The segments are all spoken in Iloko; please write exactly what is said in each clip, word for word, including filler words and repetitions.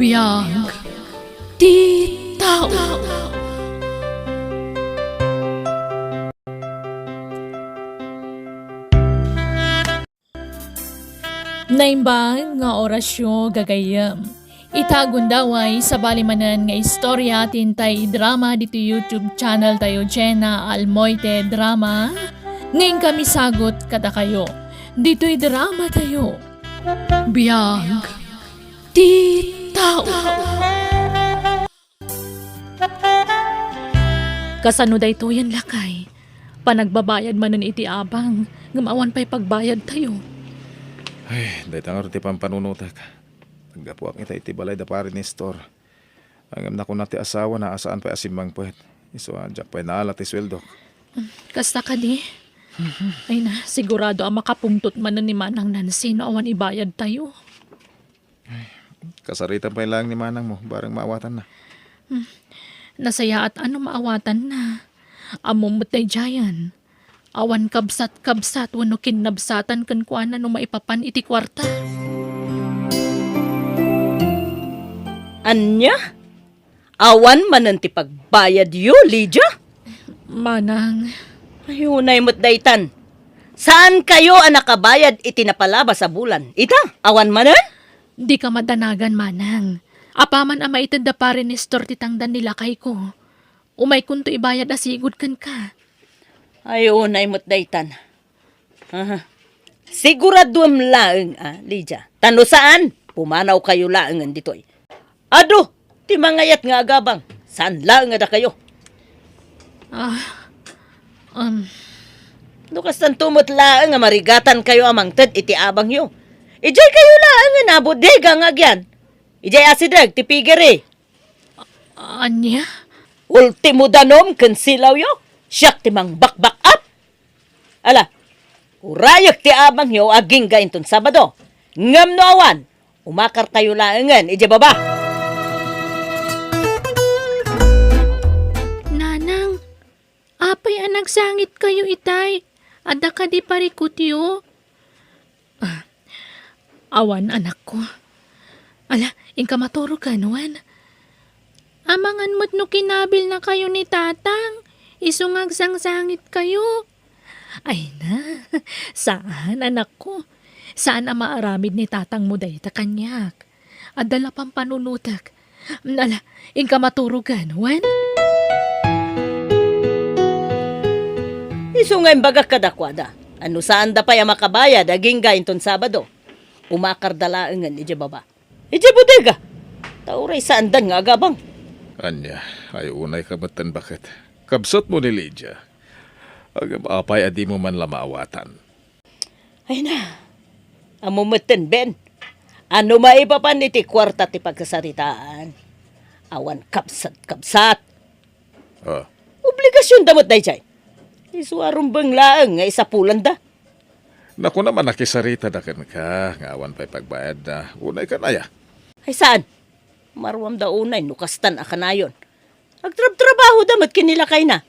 Biag ti tao. Naimbag nga orasyo, gagayyem. Ita gundaway, sabali manen nga istorya ti intay idrama ditoy YouTube channel tayo, Jenna Almoite Drama, nga inkami sagut kadakayo. Ditoy drama tayo. Biag ti tao. Kasano daytoyen, lakay? Panagbabayad manen iti abang, ngem awan pay pagbayad tayo. Ay, dayta ngarud ti pampanunotek. Naggapuak ita iti balay da Pare Nestor. Ngem nakuna ti asawana a saan pay a simmangpet. Isu a diak pay naala ti sueldok. Kasta kadi? Ay na, sigurado a makapungtot manen ni Manang Nancy no awan ibayad tayo. Kasaritam pay laeng ni manangmo, bareng maawatanna. Hmm. Nasayaat a no maawatanna. Ammom met daydiayen. Awan kabsat-kabsat wenno kinnabsatan kenkuana no maipapan iti kuarta. Ania? Awan manen ti pagbayadyo, Lydia? Manang. Ay, unay met daytan. Saankayo a nakabayad iti napalabas a bulan? Ita, awan manen? Dika madanagan, Manang. Apaman a maited da Pare Nestor ti tangdan ni lakayko, umaykonto ibayad a sigud kenka. Ay, unay met daytan. Aha. Siguraduem laeng, a, Lydia. Ta no saan, pumanawkayo laengen ditoy. Adu ti mangayat nga agabang. Saan laeng a dakayo? Ah, um. No kastanto met laeng a marigatankayo a mangted iti abangyo, idiay kayo laengen a bodega nga agyan. Idiay asideg ti piggery. Ania? Ultimo danom ken silawyo, siak ti mangbakbak-up. Ala, urayek ti abangyo agingga inton Sabado. Ngem no awan, umakarkayo laengen idiay baba. Nanang, apay a nagsangitkayo itay? Adda kadi parikutyo? Ah, awan, anakko. Ala, inka maturogen, wen? Amangan met no kinabilnakayo ni Tatang, isu nga agsangsangitkayo. Ay na, saan, anakko. Saan a maaramid ni Tatangmo dayta kaniak. Adda la pampanunotek. Ala, inka maturogen, wen? Isu nga imbagak kadakuada a no saanda pay a makabayad agingga inton Sabado, umakarda laengen idiay baba. Idiay bodega. Ta uray saandan nga agabang. Ania, ay unayka metten baket. Kabsatmo ni Lydia. Ngem apay a dimo man la maawatan? Ay na, ammo metten, Ben, a no maipapan iti kuarta ti pagkasaritaan, awan kabsat-kabsat. Ah. Obligasionda met daydiay. Isu a rumbeng laeng nga isapulanda. Nakunam a nakisaritada kenka nga awan pay pagbayadda. Unay kan aya? Ay saan? Maruamda unay no kastan a kanayon. Agtrabtrabahoda met ken ni lakayna.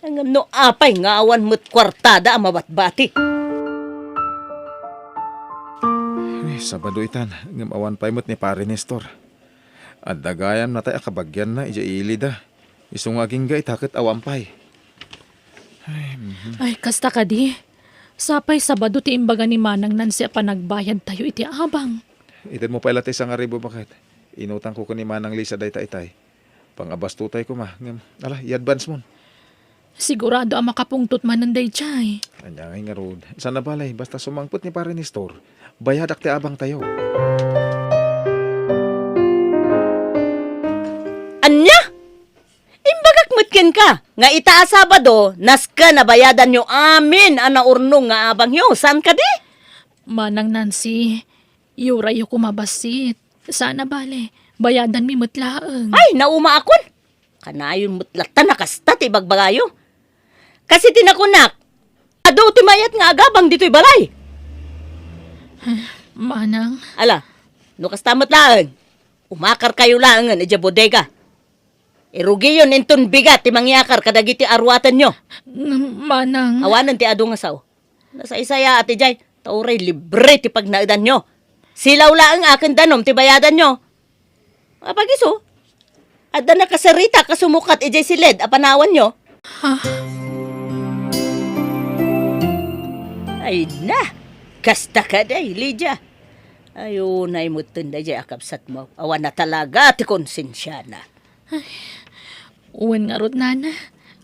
Ngem no apay nga awan met kuartada a mabatbati? Ay, Sabado itan, ngem awan pay met ni Pare Nestor. Adda gayam natay a kabagianna idiay ilida. Isu nga agingga ita ket awan pay. Ay, mhm. Ay, kasta kadi. Sapay Sabado ti imbaga ni Manang Nancy a panagbayadtayo iti abang. Itedmo pay la ti sangaribu baket. Inutangko ken ni Manang Lisa dayta itay. Pangabastotay koma, ngem, ala, i-advance mon. Sigurado a makapungtot manen daydiay. Ania ngay ngarud? Saan a bale, basta sumangpet ni Pare Nestor, bayadak ti abangtayo. Ania? Imbagak met kenka nga ita a Sabado, nasken a bayadanyo amin a naurnong nga abangyo, saan kadi? Manang Nancy, iurayyo koma bassit. Saan a bale, bayadanmi met laeng. Ay, naumaakon! Kanayon met latta a kasta ti ibagbagayo. Kas iti nakunak, adu ti mayat nga agabang ditoy balay. Manang. Ala, no kasta met laeng, umakarkayo laengen idiay bodega. Irugiyon inton bigat ti mangyakar kadagiti aruatenyo. Manang. Awanen ti adu nga sao. Nasaysayaat idiay, ta uray libre ti pagnaedanyo. Silaw laeng a ken danom ti bayadanyo. Apag isu, adda nakasarita a sumukat idiay siled a panawanyo. Ha? Ay na, kasta kadi, Lydia. Ay, unay metten daydiay a kabsatmo. Awan na talaga ti konsensiana. Wen ngarud, nana.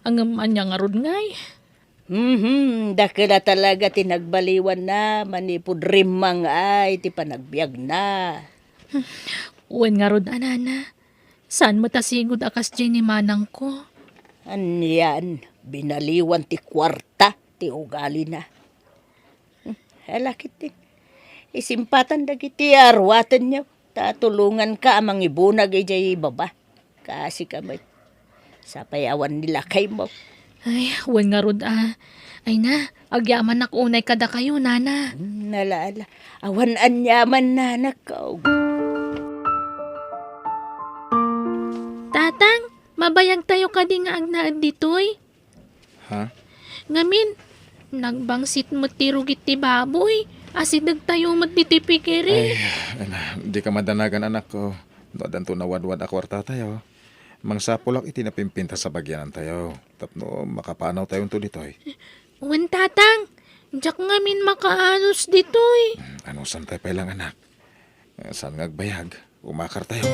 Ngem ania ngarud ngay? Mhm, dakkel a talaga ti nagbaliwanna manipud rimmang-ay ti panagbiagna. Wen ngarud, a nana, saan met a sigud a kasdiay ni manangko. Anian, binaliwan ti kuarta ti ugalina. Hmm, ala ketdi. Isimpatan dagiti aruatenyo, ta tulonganka a mangibunag idiay baba. Kaasika met. Sapay awan ni lakaymo. Ay, wen ngarud a. Ay na, agyamanak unay kadakayo, nana. Hmm, ala, ala. Awan aniaman, nanakko. Tatang, mabayagtayo kadi nga agnaed ditoy? Ha? Ngamin, nagbangsit met ti rugit ti baboy. Asidegtayo met ditoy pigiri. Ay, ana, dika madanagan, anakko. No addanto nawadwad a kuartatayo, mangsapulak iti napimpintas a bagianantayo tapno makapanawtayonto ditoy. Wen, tatang, diak ngamin makaanos ditoy. Hmm, anusantay pay lang, anak. Saan nga agbayag? Umakartayo.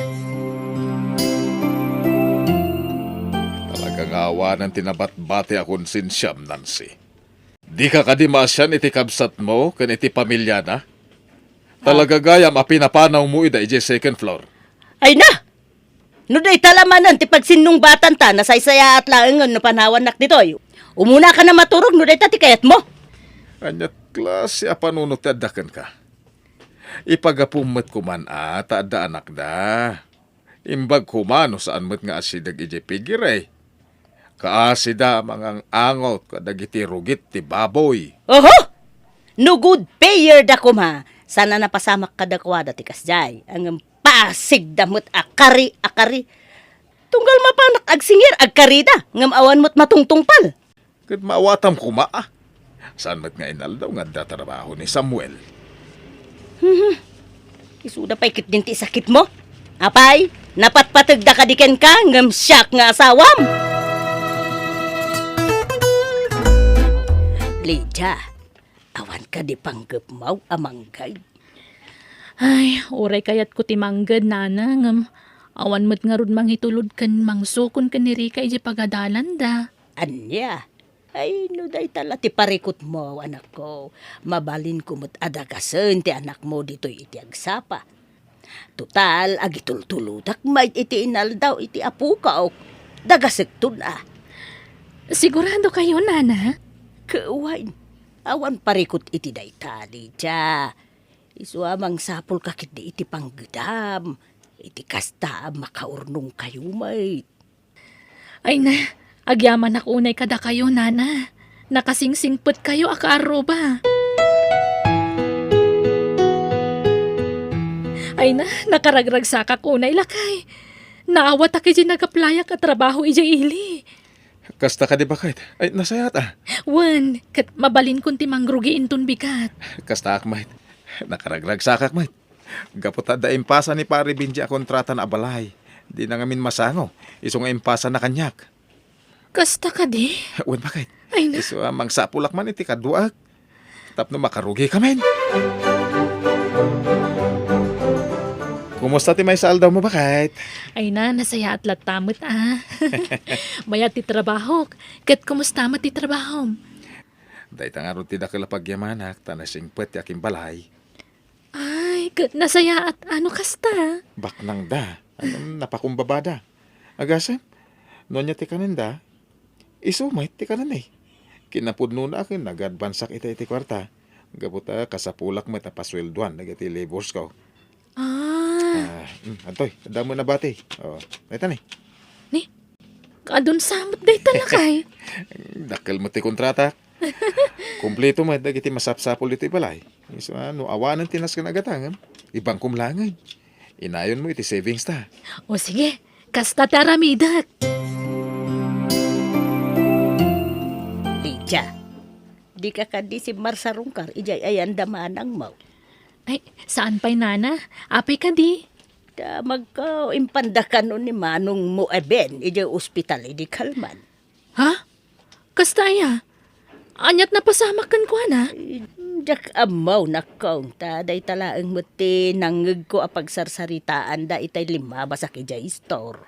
Talaga nga awanen ti nabatbati a konsensiam, Nancy. Dika kadi maasian iti kabsatmo ken iti pamiliana? Talaga gayam a pinapanawmo ida idiay second floor. Ay na! No dayta la manen ti pagsinnungbatanta, nasaysayaat laengen no panawannak ditoy. Umunaka a maturog no dayta ti kayatmo. Ania klase a panunot ti adda kenka? Ipagapum met koman a ta adda anakda. Imbag koma no saan met nga asideg idiay pigiri. Kaasida a mangang-angot kadagiti rugit ti baboy. Oho! No good payer da koma, saan a napasamak kadakuada ti kasdiay. Ngem pasigda met a kari a kari. Tunggal mapanak agsingir, agkarida, ngem awan met matungtungpal. Ket maawatam koma, a. Saan met nga inaldaw nga adda trabaho ni Samuel? Hmm. Isuda pay ketdin ti sakitmo? Apay, napatpategda kadi kenka, ngem siak nga asawam? Lydia, awan kadi panggepmo a mangged? Ay, uray kayatko ti mangged, nana, ngem awan met ngarud mangitulod ken mangsukon ken ni Rica idiay pagadalanda. Ania? Ay, no dayta la ti parikutmo, anakko, mabalinko met a dagasen ti anakmo ditoy iti agsapa. Total, agitultulodak met iti inaldaw iti apokok. Dagasekton a. Sigurado kayo, nana? Ket wen, awan parikut iti dayta, Lydia. Isu a mangsapulka ketdi iti panggedam. Iti kasta, makaurnongkayo met. Ay na, agyamanak unay kadakayo, nana. Nakasingsingpetkayo a kaarruba. Ay na, nakaragragsakak unay, lakay. Naawatak idiay nag-applyak a trabaho idiay ili. Kasta kadi, baket? Ay, nasayaat a. Wen, ket mabalinkon ti mangrugi inton bigat. Kastaak met. Nakaragragsakak met. Gapu ta adda impasa ni Pari Benji a kontrata a balay. Dina ngamin masango, isu nga impasana kaniak. Kasta kadi? Wen, baket. Ay na. Isu a mangsapulak man iti kaduak tapno makarugika met. Kumusta ti maysa a aldawmo, baket? Ay na, nasayaat latta met a. Mayat ti trabahok. Ket kumusta met ti trabahom? Dayta ngarud ti dakkel a pagyamanak ta nasingpet ti akimbalay. Ay, ket nasayaat a no kasta. Baknangda. Ngem napakumbabada. Agasem, no ania ti kanenda, isu met ti kanenmi. Kinapudnona a ket nag-advanceak ita iti kuarta. Gapu ta kasapulak met a pasueldoan dagiti laborsko. Ah. Ah, mm, adtoy, adda met nabati. Oh, dayta ni. Ni? Kaadun sa met dayta, lakay. Dakkel met ti kontrata. Kompleto met dagiti masapsapul ditoy balay. Isu a, no awanen ti nasken a gatangem, ibangkom laengen. Inayonmo iti savings ta. O sige, kasta ti aramidek. Lydia, dika kadi simmarsarungkar idiay ayan da manangmo? Ay, saan pay, nana? Apay kadi? Damagko, impanda kano ni manongmo a Ben idiay ospital idi kalman. Ha? Kasta aya? Ania't napasamak kenkuana? Ay, diak ammo, nakkong, ta dayta laeng met ti nangngegko a pagsarsaritaanda itay limmabas a idiay istor.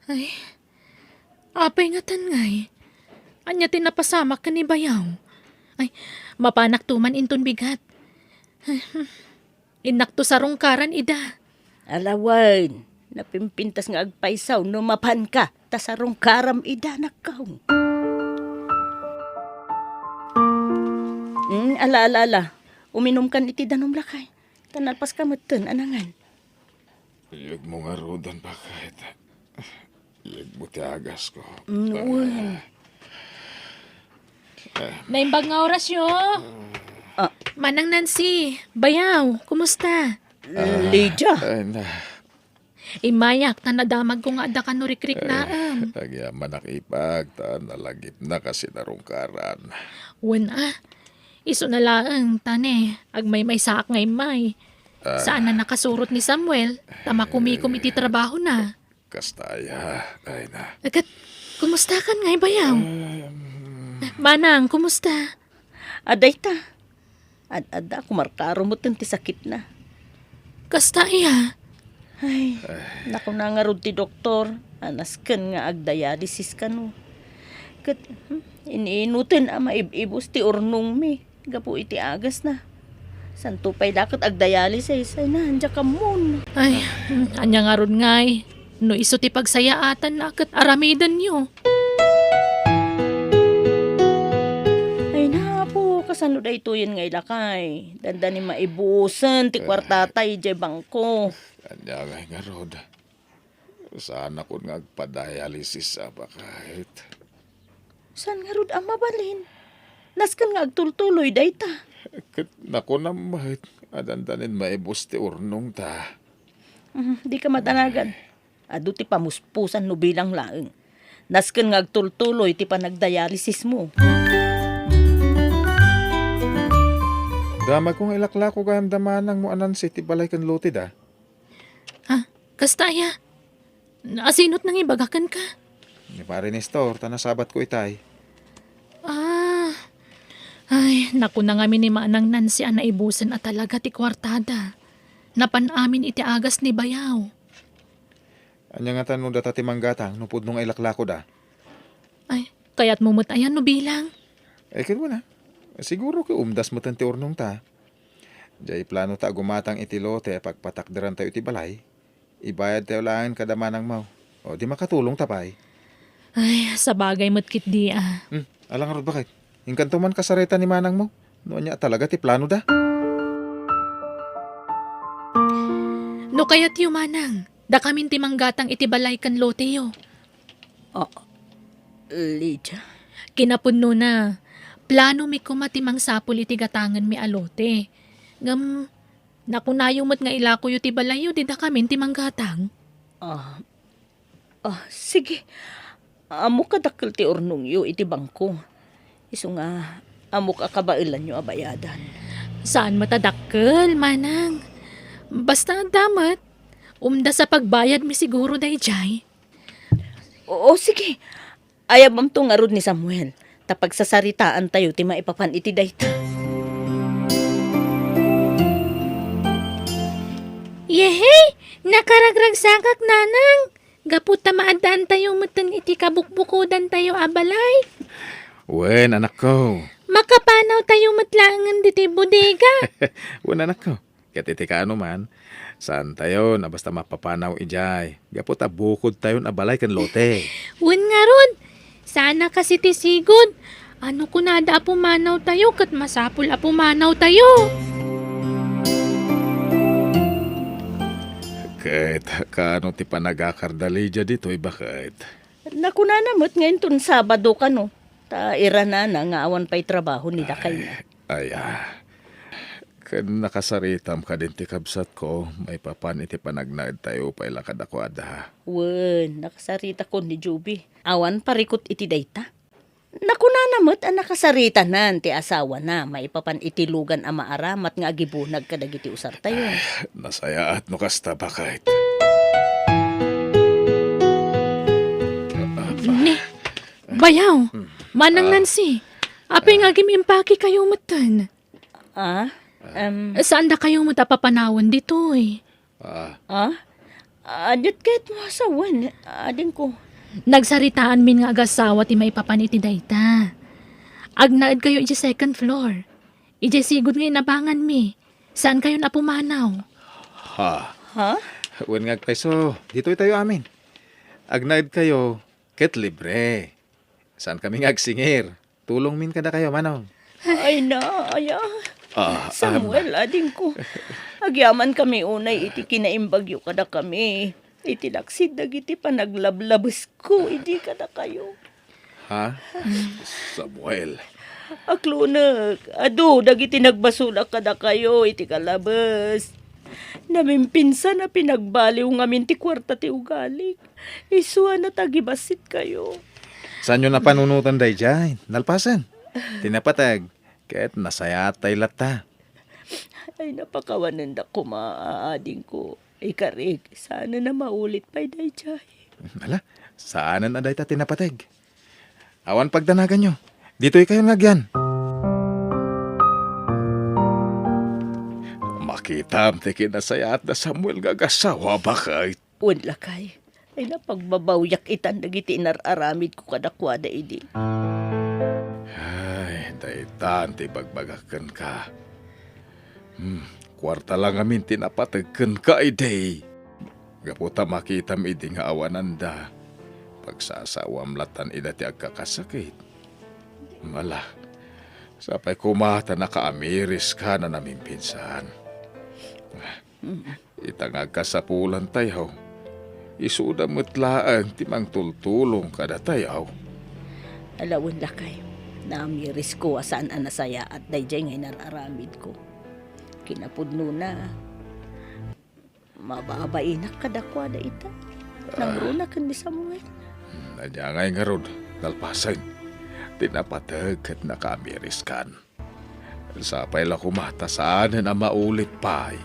Ay, apay ngatan ngay? Ania ti napasamak ken ni Bayaw? Ay, mapanakto man inton bigat. Ay, hmm. Innakto sarungkaran ida. Ala wen, napimpintas nga agpaysaw no mapanka, ta sarungkaram ida, nakkong. Mm, ala, ala, ala. Uminumkan iti danum, lakay. Ta nalpaska metten a nangan. Iyegmo ngaruden, baket. Iyegmo ti agasko. Mm, wen. Naimbag nga orasyo. Ah. Manang Nancy, Bayaw, kumusta? Lydia. Ay, na. Immayak, ta nadamagko nga adda kano rikriknaem. Agyamanak, ipag, ta nalagipnak a sinarungkaran. Wen a, isuna laeng, ta ne, agmaymaysaak nga immay. Ah. Saan a nakasurot ni Samuel, ta makumikom iti trabahona. Kasta aya, ay na. Ket, kumusta kan ngay, Bayaw? Em. Manang, kumusta? Adda ita. Ad-adda, kumarkaro metten ti sakitna. Kasta aya? Ay, nakuna ngarud ti doktor, a nasken nga agdialysis kano. Ket, hmm, iniinuten a maib-ibus ti urnongmi gapu iti agasna. Santo pay da ket agdialysis, ay na, diak ammon. Ay, ania ngarud ngay? No isu ti pagsayaatanna ket aramidenyo. Ay, napo, kasano daytoyen nga ilakay? Dandani maibusen ti kuartata idiay bangko. Ania ngay ngarud? Saanakon nga agpadialysis a, baket. Saan ngarud a mabalin? Nasken nga agtultuloy dayta. Ket nakunam met a dandanin maibus ti urnongta. Mm, dika madanagan. Adu ti pamuspusan no bilang laeng. Nasken nga agtultuloy ti panagdialysismo. Damagko nga ilaklako gayam da manangmo a Nancy ti balay ken loteda. Ah, kasta aya? Asino't nangibaga kenka? Ni Pare Nestor, ta nasabatko itay. Ah. Ay, nakuna ngamin ni Manang Nancy a naibusen a talaga ti kuartada. Napan amin iti agas ni Bayaw. Ania ngata no data ti manggatang no pudno nga ilaklakoda? Ay, kayatmo met aya no bilang? Ay, ket wen a. Siguro ket umdas meten ti urnongta. Diay planota a gumatang iti lote a pagpatakderantayo iti balay. Ibayadtayo laengen kada manangmo. O, di makatulongta pay. Ay, sabagay met ketdi a. Hmm, ala ngarud, baket. Inkanto man kasarita ni manangmo no ania talaga ti planoda. No kayatyo, manang, dakamin ti manggatang iti balay ken loteyo. Ah, Lydia? Kinapudnona, planomi koma ti mangsapul iti gatangenmi a lote. Ngem, nakunayo met nga ilakoyo ti balayyo idi dakamin ti manggatang. Ah, ah, sige. Ammok a dakkel ti urnongyo iti bangko. Isu nga, ammok a kabaelanyo a bayadan. Saan met a dakkel, manang. Basta adda met, umdas a pagbayadmi siguro daydiay. Oo, sige. Ayabamto ngarud ni Samuel, ta pagsasaritaantayo ti maipapan iti dayta. Yehey! Nakaragragsakak, nanang! Gapu ta maaddaantayo metten iti kabukbukodantayo a balay. Wen, anakko. Makapanawtayo met laengen ditoy bodega. Wen, anakko. Ket iti kaano man, saantayon a basta mapapanaw idiay, gapu ta bukodtayon a balay ken lote. Wen ngarud, saan a kasi ti sigud. Ano kunada a pumanawtayo ket masapul a pumanawtayo? Ket kaano ti panagakar da Lydia ditoy, baket? Nakunana met nga inton Sabado kano, ta iranana nga awan pay trabaho ni dakayna. Ay, aya. Ken nakasaritam kadin ti kabsatko maipapan iti panagnaedtayo pay la kadakuada. Wen, nakasaritakon ni Joby. Awan parikut iti dayta. Nakunana met a nakasaritanan ti asawana maipapan iti lugan a maaramat nga agibunag kadagiti usartayo. Nasayaat no kasta, baket. Ne, bayaw, Manang Nancy, apay nga agim-impake kayo metten? Ah? Em, Saanda kayo met a papanawen ditoy? Ah. Ah? Adda ket masawen, adingko. Nagsaritaanmin nga agasawa ti maipapan iti dayta. Agnaed kayo iti second floor. Iti sigud nga inabanganmi. Saan kayo a pumanaw? Ha? Ha? Wen nga agpayso, ditoy tayo amin. Agnaed kayo, ket libre. Saan kami nga agsingir? Tulongmin kadakayo, manong. Ay na, aya. Ah, Samuel, adingko. Agyaman kami unay iti kinaimbagyo kadakami. Iti laksid dagiti panaglablabesko idi kadakayo. Ha? Samuel. Aklonek, adu dagiti nagbasolak kadakayo iti kalabes. Namimpinsan a pinagbaliw ngamin ti kuarta ti ugalik. Isu a natagibassit kayo. Saanyo napanunotan daydiay? Nalpasen. Ti napateg, ket nasayaat tay latta. Ay, napakawanendak koma, adingko. Ikarik, saanen a maulit pay daydiay. Ala, saanen a dayta ti napateg. Awan pagdanaganyo. Ditoy kayo nga agyan. Makitam ti kinasayaat da Samuel nga agasawa, baket. Wen, lakay. Ay, napagbabawiak itan dagiti inar-aramidko kadakuada idi. Ay, daytan ti ibagbagak kenka. Hmm, kuarta la ngamin ti napateg kenka idi. Gapu ta makitam idi nga awananda, pagsasawam latan ida ti agkakasakit. Ala, sapay koma ta nakaamiris ka na namimpinsan. Ita nga agkasapulan tayo, isuda met laeng ti mangtultulong kada tayo. Ala wen, lakay, naamirisko a saan a nasayaat daydiay nga inar-aramidko. Kinapudnona, mababainak kadakuada ita. Nangruna ken ni Samuel. Hmm, ania ngay ngarud, nalpasen ti napateg ket nakaamiriskan. Sapay la koma ta saanen a maulit pay.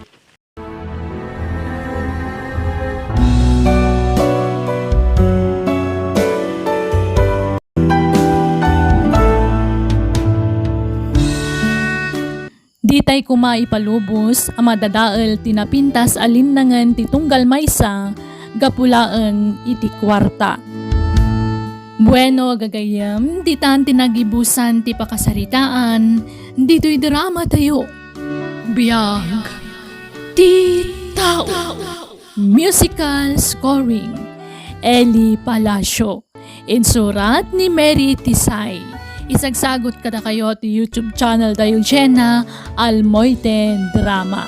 Ditay koma ipalubos a madadael ti napintas a linnangen ti tunggal maysa gapu laeng iti kuarta. Bueno, gagayyem, ditan ti nagibusan ti pakasaritaan ditoy drama tayo. Biag ti tao. Musical scoring, Eli Palacio. Insurat ni Mary Tisay. Isagsagot kadakayo ti YouTube channel da Eugenia Almoite Drama.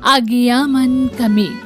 Agyaman kami.